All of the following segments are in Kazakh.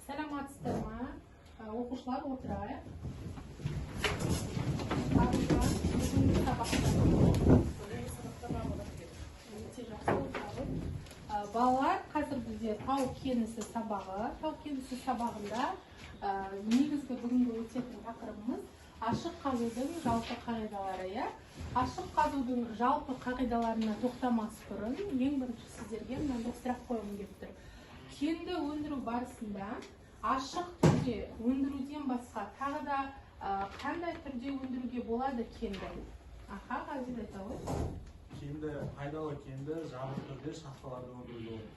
Саламатсыздар ма? Оқушылар, отырайық. Аружан, бүгінгі сабақта өте жақсы, отырайық. Балалар, қазір бізде тау кен ісі сабағы. Тау кен ісі сабағында негізгі бүгінгі өтетін тақырыбымыз ашық қазудың жалпы қағидалары, иә? Ашық қазудың жалпы қағидаларына тоқтамас бұрын ең бірінші сіздерге мынандай сұрақ қойғым келіп тұр. Кенді өндіру барысында ашық түрде өндіруден басқа тағы да қандай түрде өндіруге болады кенді? Аха, Ғазиз, айта ғой. Кенді, пайдалы кенді жабық түрде шахталарда өндіруге болады.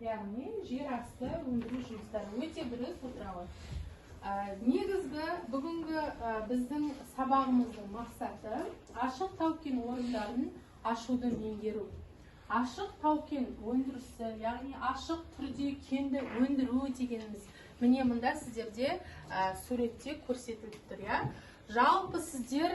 Яғни жер асты өндіру жұмыстары. Өте дұрыс, отыра ғой. Негізгі бүгінгі біздің сабағымыздың мақсаты ашық тау-кен орындарын ашуды меңгеру. Ашық тау-кен өндірісі, яғни ашық түрде кенді өндіру дегеніміз міне мында сіздерде суретте көрсетіліп тұр, иә? Жалпы сіздер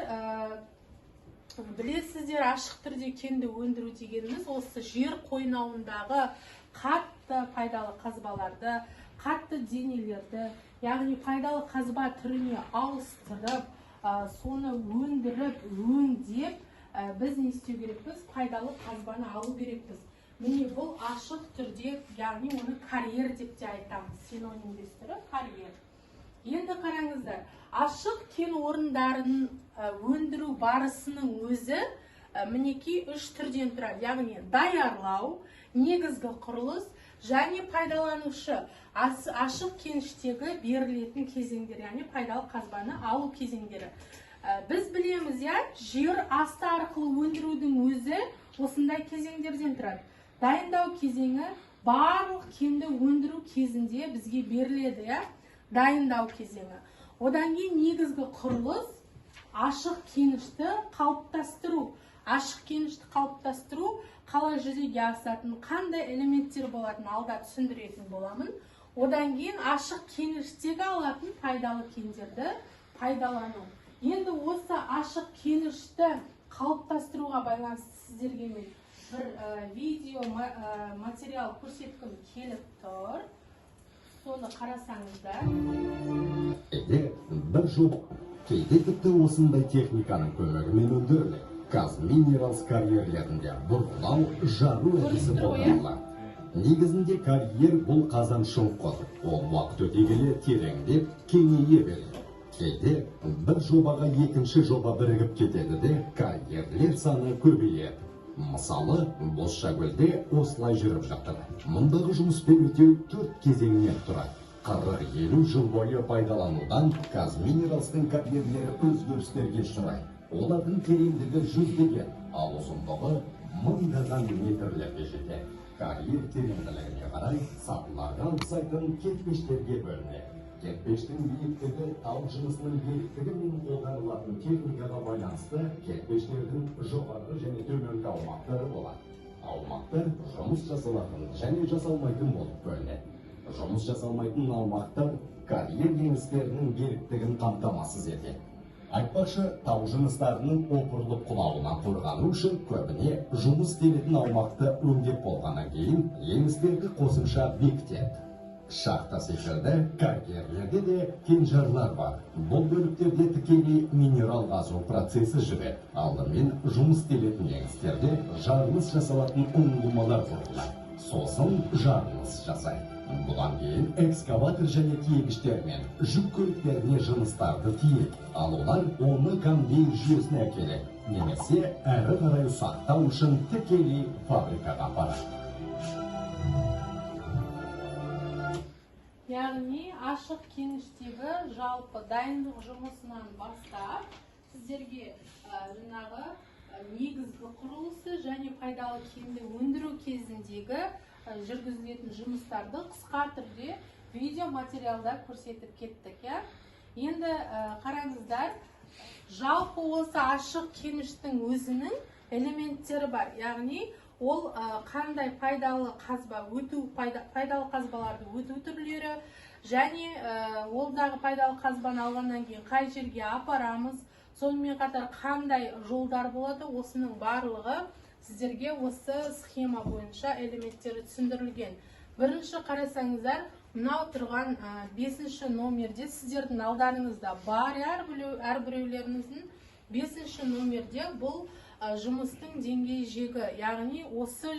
білесіздер, ашық түрде кенді өндіру дегеніміз осы жер қойнауындағы қатты пайдалы қазбаларды, қатты денелерді, яғни пайдалы қазба түріне ауыстырып, соны өндіріп, өңдеп, біз не істеу керекпіз? Пайдалы қазбаны алу керекпіз. Міне, бұл ашық түрде, яғни оны карьер деп те айтамыз, синонимдес түрі карьер. Енді қараңыздар, ашық кен орындарын өндіру барысының өзі мінекей үш түрден тұрады, яғни даярлау, негізгі құрылыс және пайдаланушы ашық кеніштегі берілетін кезеңдер, яғни пайдалы қазбаны алу кезеңдері. Біз білеміз, иә, жер асты арқылы өндірудің өзі осындай кезеңдерден тұрады. Дайындау кезеңі барлық кенді өндіру кезінде бізге беріледі, иә, дайындау кезеңі. Одан кейін негізгі құрылыс, ашық кенішті қалыптастыру. Ашық кенішті қалыптастыру қалай жүзеге асатын, қандай элементтер болатын, алда түсіндіретін боламын. Одан кейін ашық кеніштегі алатын пайдалы кендерді пайдалану. Енді осы ашық кенішті қалыптастыруға байланысты сіздерге мен бір видео материал көрсеткім келіп тұр. Соны қарасаңыздар. Кейде бір жоба, кейде тіпті осындай техниканың көмегімен өндіріледі. Казминералс карьерлерінде бұрғылау, жару әдісі Көрініп тұр ғой, иә? қолданылады. Негізінде карьер бұл қазан шұңқыр. Ол уақыт өте келе тереңдеп, кеңейе береді. Кейде бір жобаға екінші жоба бірігіп кетеді де, карьерлер саны көбейеді. Мысалы, Бозшакөлде осылай жүріп жатыр. Мұндағы жұмыспен өтеу төрт кезеңнен тұрады. 40-50 жыл бойы пайдаланудан Казминералстың карьерлері өзгерістерге ұшырайды. Олардың тереңдігі жүздеген, ал ұзындығы мыңдаған метрлерге жетеді. Карьер тереңділігіне қарай сатыларға ұқсайтын кертпештерге бөлінеді. Кертпештің биіктігі тау жынысының беріктігі мен қолданылатын техникаға байланысты кертпештердің жоғарғы және төменгі аумақтары болады. Аумақтар жұмыс жасалатын және жасалмайтын болып бөлінеді. Жұмыс жасалмайтын аумақтар карьер еңістерінің беріктігін қамтамасыз етеді. Айтпақшы, тау жыныстарының опырылып құлауынан қорғану үшін көбіне жұмыс істелетін аумақты өңдеп болғаннан кейін еңістерді қосымша бекітеді. Шахта секілді карьерлерде де кенжарлар бар. Бұл бөліктерде тікелей минерал қазу процесі жүреді. Алдымен жұмыс істелетін еңістерде жарылыс жасалатын ұңғымалар құрылады. Сосын жарылыс жасайды. Бұдан кейін экскаватор және тиегіштермен жүк көліктеріне жыныстарды тиейді. Ал олар оны конвейер жүйесіне әкеледі немесе әрі қарай ұсақтау үшін тікелей фабрикаға апарады. Яғни ашық кеніштегі жалпы дайындық жұмысынан бастап сіздерге жаңағы негізгі құрылысы және пайдалы кенді өндіру кезіндегі жүргізілетін жұмыстарды қысқа түрде видео материалда көрсетіп кеттік, иә? Енді қараңыздар, жалпы осы ашық кеніштің өзінің элементтері бар, яғни ол қандай пайдалы қазба өту, пайдалы қазбаларды өту түрлері және олдағы пайдалы қазбаны алғаннан кейін қай жерге апарамыз, сонымен қатар қандай жолдар болады, осының барлығы сіздерге осы схема бойынша элементтері түсіндірілген. Бірінші қарасаңыздар, Мынау тұрған 5-ші номерде сіздердің алдарыңызда бар әрбіреулеріңіздің 5-ші номерде бұл жұмыстың деңгей жегі, яғни осы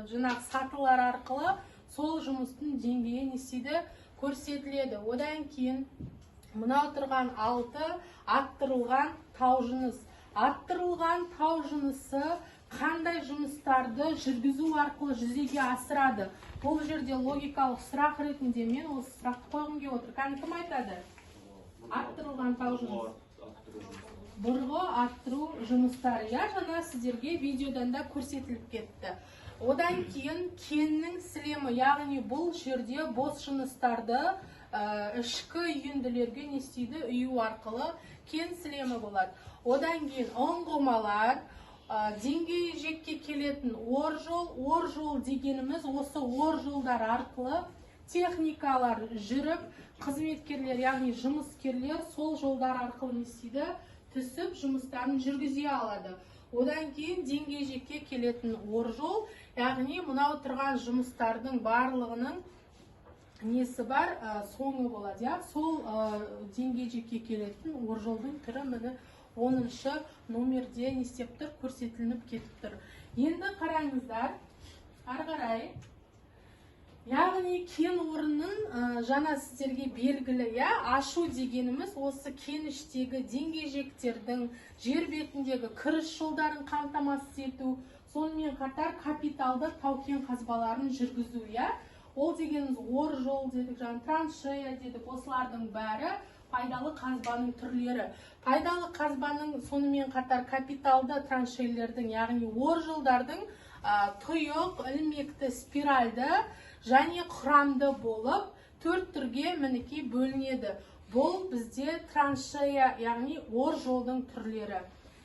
жаңағы сатылар арқылы сол жұмыстың деңгейі не істейді, көрсетіледі. Одан кейін мынау тұрған 6 аттырылған тау жыныс. Аттырылған тау жынысы қандай жұмыстарды жүргізу арқылы жүзеге асырады? Бұл жерде логикалық сұрақ ретінде мен осы сұрақты қойғым келіп отыр. Кәні кім айтады? Аттырылған тау жынысы. Бұрғы аттыру жұмыстары. Я жаңа сіздерге видеодан да көрсетіліп кетті. Одан кейін кеннің сілемі, яғни бұл жерде бос жыныстарды ішкі үйінділерге не істейді, үю арқылы кен сілемі болады. Одан кейін ұңғымалар, деңгей жекке келетін ор жол. Ор жол дегеніміз осы ор жолдар арқылы техникалар жүріп, қызметкерлер, яғни жұмыскерлер сол жолдар арқылы не істейді, түсіп жұмыстарын жүргізе алады. Одан кейін деңгей жекке келетін ор жол, яғни мынау тұрған жұмыстардың барлығының несі бар, соңы болады. Иә? Сол деңгей жекке келетін ор жолдың түрі міне 10-шы номерде не істеп тұр, көрсетілініп кетіп тұр. Енді қараңыздар, ары қарай. Яғни кен орнын жаңа сіздерге белгілі, иә, ашу дегеніміз осы кеніштегі деңгейжектердің жер бетіндегі кіріс жолдарын қамтамасыз ету, сонымен қатар капиталды тау-кен қазбаларын жүргізу, иә. Ол дегеніміз ор жол дедік, жаңа траншея дедік, осылардың бәрі пайдалы қазбаның түрлері. Пайдалы қазбаның сонымен қатар капиталды траншейлердің, яғни ор жолдардың тұйық, ілмекті, спиральді және құрамды болып 4 түрге мінекей бөлінеді. Бұл бізде траншея, яғни ор жолдың түрлері.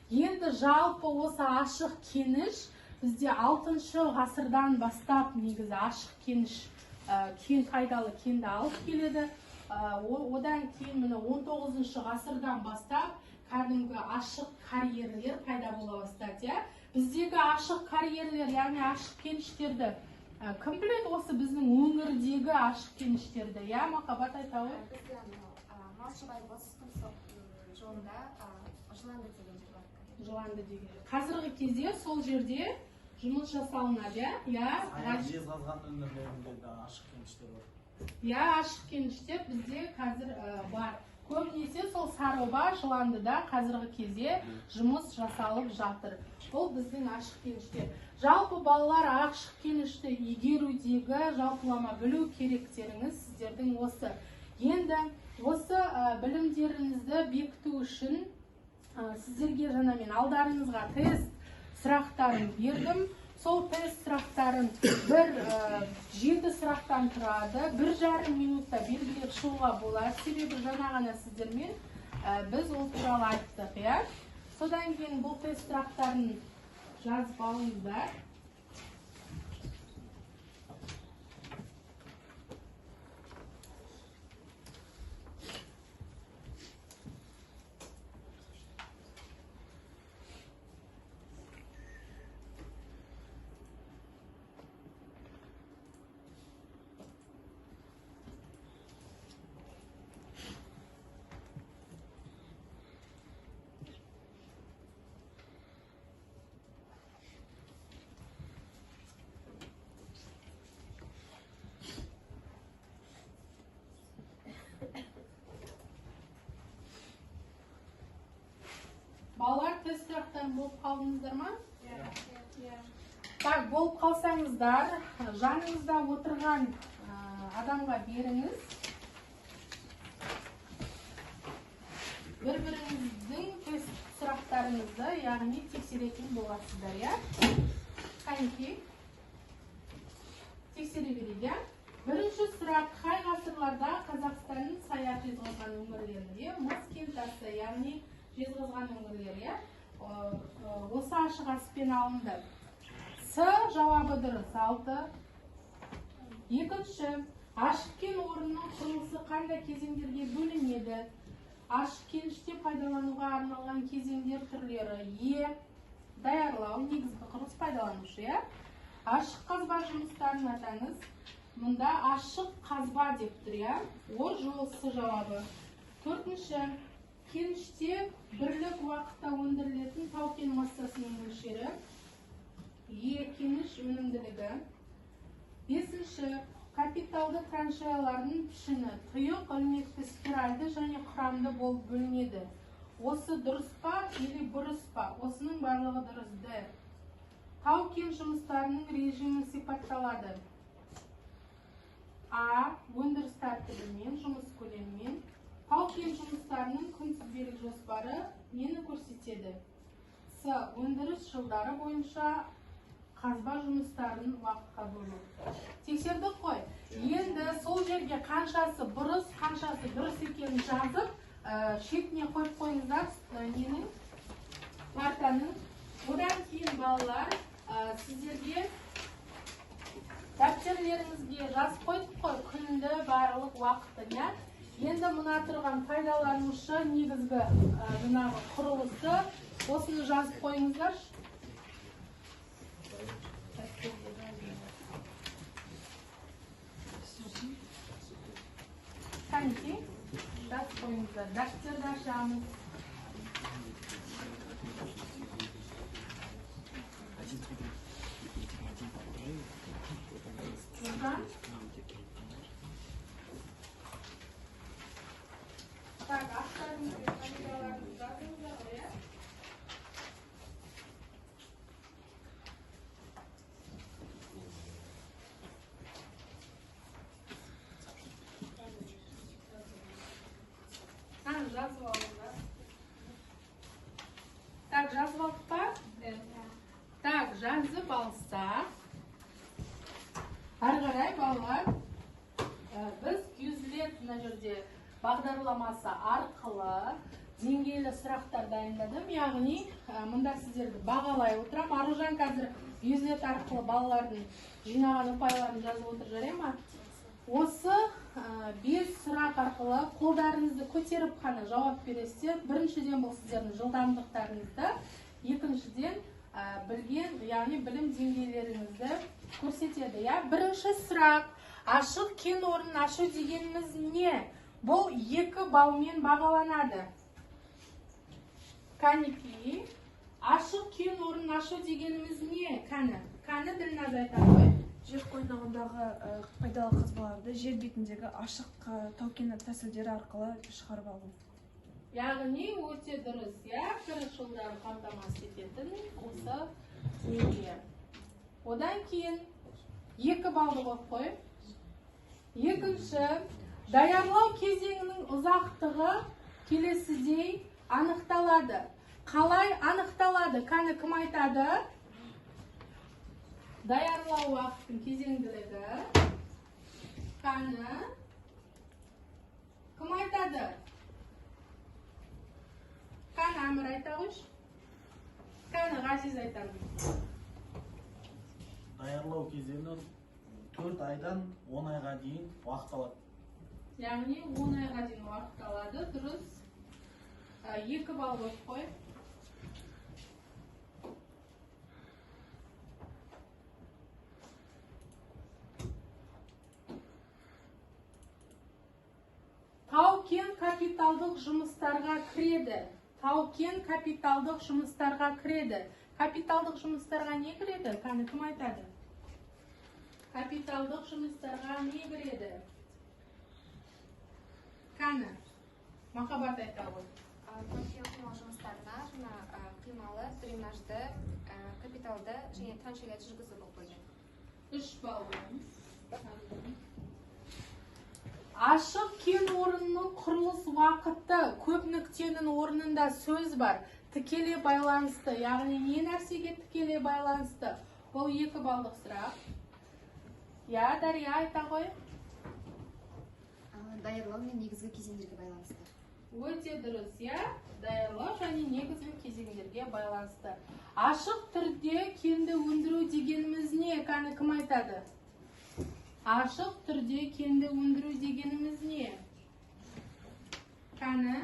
Енді жалпы осы ашық кеніш бізде 6-шы ғасырдан бастап негізі ашық кеніш, кен пайдалы кенді алып келеді. Одан кейін міне 19-шы ғасырдан бастап кәдімгі ашық карьерлер пайда бола бастады. Иә? Біздегі ашық карьерлер, яғни ашық кеніштерді кім біледі, осы біздің өңірдегі ашық кеніштерді? Иә, Махаббат айта ғой. Бізде Малшыбай Босқын жолында Жыланды деген жер бар. Жыланды деген жер. Қазіргі кезде сол жерде жұмыс жасалынады, иә? Иә. Жезқазған өңірлерінде де ашық кеніштер бар. Иә, ашық кеніштер бізде қазір бар. Көбінесе сол Сарыоба, Жыландыда қазіргі кезде жұмыс жасалып жатыр. Бұл біздің ашық кеніштер. Жалпы балалар, ашық кенішті игерудегі жалпылама білу керектеріңіз сіздердің осы. Енді осы білімдеріңізді бекіту үшін сіздерге жаңа мен алдарыңызға тест сұрақтарын бердім. Сол тест сұрақтарын бір 7 сұрақтан тұрады. 1,5 минутта белгілеп шығуға болады. Себебі жаңа ғана сіздермен біз ол туралы айттық, иә. Содан кейін бұл тест сұрақтарын жазып алыңыздар. Балалар, тест сұрақтан болып қалдыңыздар ма? Иә. Так, болып қалсаңыздар, жаныңызда отырған адамға беріңіз. Бір-біріңіздің тест сұрақтарыңызды, яғни тексеретін боласыздар, иә? Қанекей, тексере берейік, иә? Бірінші сұрақ, қай ғасырларда Қазақстанның саяқ Жезқазған өңірлерінде мыс кентасы, яғни Жезқазған өңірлері, иә? Осы ашық аспен алынды. С жауабы дұрыс, 6. Екінші, ашық кен орнының құрылысы қандай кезеңдерге бөлінеді? Ашық кеніште пайдалануға арналған кезеңдер түрлері. Е, даярлау, негізгі құрылыс пайдаланушы, иә? Ашық қазба жұмыстарын атаңыз. Мұнда ашық қазба деп тұр, иә? Ор жолысы жауабы. Төртінші, кеніште бірлік уақытта өндірілетін тау-кен массасының мөлшері. Е, кеніш өнімділігі. Бесінші, капиталды траншеялардың пішіні тұйық, ілмекті, спиральді және құрамды болып бөлінеді. Осы дұрыс па или бұрыс па? Осының барлығы дұрыс. Д. Тау-кен жұмыстарының режимі сипатталады. А. Өндіріс тәртібімен, жұмыс көлемімен. Тау-кен жұмыстарының күнтізбелік жоспары нені көрсетеді? С. Өндіріс жылдары бойынша қазба жұмыстарын уақытқа бөлу. Тексердік қой. Енді сол жерге қаншасы бұрыс, қаншасы дұрыс екенін жазып, шетіне қойып қойыңыздар, ненің, партаның. Одан кейін балалар, сіздерге дәптерлеріңізге жазып қойдық қой күнді, барлық уақытын, иә? Енді мына тұрған пайдаланушы негізгі жаңағы құрылысы, осыны жазып қойыңыздаршы. Кәнекей, жазып қойыңыздар. Дәптерді ашамыз. Так, аттарыңызды, фамилияларыңызды жазыңыздар ғой, иә? Жазып алыңдар. Так, жазып алдық па? Так, жазып алсақ, әрі қарай балалар, біз Quizlet мына жерде бағдарламасы арқылы деңгейлі сұрақтар дайындадым. Яғни, мұнда сіздерді бағалай отырам. Аружан қазір Quizlet арқылы балалардың жинаған ұпайларын жазып отыр, жарай ма? Осы 5 сұрақ арқылы қолдарыңызды көтеріп қана жауап бересіздер. Біріншіден, бұл сіздердің жылдамдықтарыңызды, екіншіден, білген, яғни білім деңгейлеріңізді көрсетеді. Иә? Бірінші сұрақ, ашық кен орнын ашу дегеніміз не? Бұл 2 балмен бағаланады. Кәнекей, ашық кен орнын ашу дегеніміз не? Кәні, кәні Ділназ айтады ғой. Жер қойнауындағы пайдалы қазбаларды жер бетіндегі ашық тау-кен тәсілдері арқылы шығарып алу. Яғни өте дұрыс, иә, кіріс жолдарын қамтамасыз ететін осы неге. Одан кейін 2 балды қойып қой. Екінші, даярлау кезеңінің ұзақтығы келесідей анықталады. Қалай анықталады? Кәні кім айтады? Даярлау уақытының кезеңділігі. Кәні кім айтады? Кәні Әмір айта қойшы. Кәні Ғазиз айтады. Даярлау кезеңі 4 айдан 10 айға дейін уақыт алады. Яғни 10 айға дейін уақыт алады. Дұрыс. 2 балл қойып қой. Тау-кен капиталдық жұмыстарға кіреді. Тау-кен капиталдық жұмыстарға кіреді. Капиталдық жұмыстарға не кіреді? Кәні кім айтады? Капиталдық жұмыстарға не кіреді? Кәні, Махаббат айта ғой. Тау-кен құймалы жұмыстарына жаңа құймалы, дренажды, капиталды және траншеяларды жүргізу болып бөлінеді. 3 балл қоямыз. Ашық кен орнының құрылыс уақыты көп нүктенің орнында сөз бар. Тікелей байланысты, яғни не нәрсеге тікелей байланысты? Бұл 2 балдық сұрақ. Я, Дария айта ғой. Даярлау мен негізгі кезеңдерге байланысты. Өте дұрыс, иә? Даярлау және негізгі кезеңдерге байланысты. Ашық түрде кенді өндіру дегеніміз не? Кәні кім айтады? Ашық түрде кенді өндіру дегеніміз не? Кәні?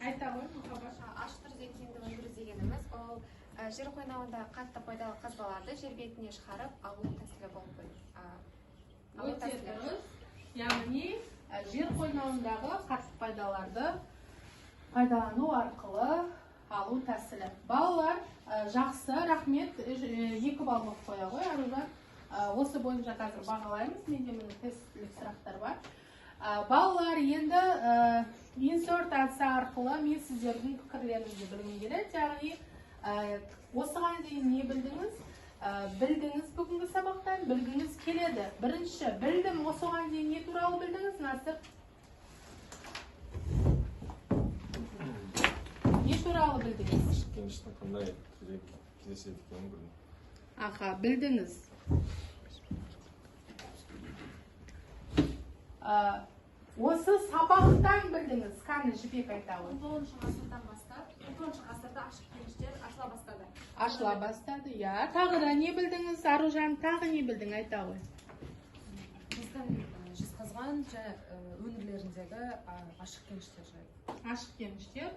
Айта ғой, Махаббат. Ашық түрде кенді өндіру дегеніміз ол Жер қойнауындағы қатты пайдалы қазбаларды жер бетіне шығарып алу тәсілі болып алу Өте тәсілі. дұрыс. Яғни жер қойнауындағы қатты пайдаларды пайдалану арқылы алу тәсілі. Балалар, жақсы, рахмет. 2 балл болып қоя ғой, Аружан. Осы бойынша қазір бағалаймыз. Менде, міне, тесттік сұрақтар бар. Балалар, енді insert әдісі арқылы мен сіздердің пікірлеріңізді білгім келеді. Яғни осыған дейін не білдіңіз? Білдіңіз бүгінгі сабақтан, білгіңіз келеді. Бірінші, білдім, осыған дейін не туралы білдіңіз, Насыр? Не туралы білдіңіз? Ашық кеніштің қандай түрде кездеседі екенін білдім. Аха, білдіңіз. Осы сабақтан білдіңіз. Кәні, Жібек, айта ғой. 19 ғасырдан бастап, 19 ғасырда ашық кеніштер ашыла бастады. Ашыла бастады, иә. Тағы да не білдіңіз, Аружан? Тағы не білдің, айта ғой. Біздің Жезқазған және өңірлеріндегі ашық кеніштер жайлы. Ашық кеніштер.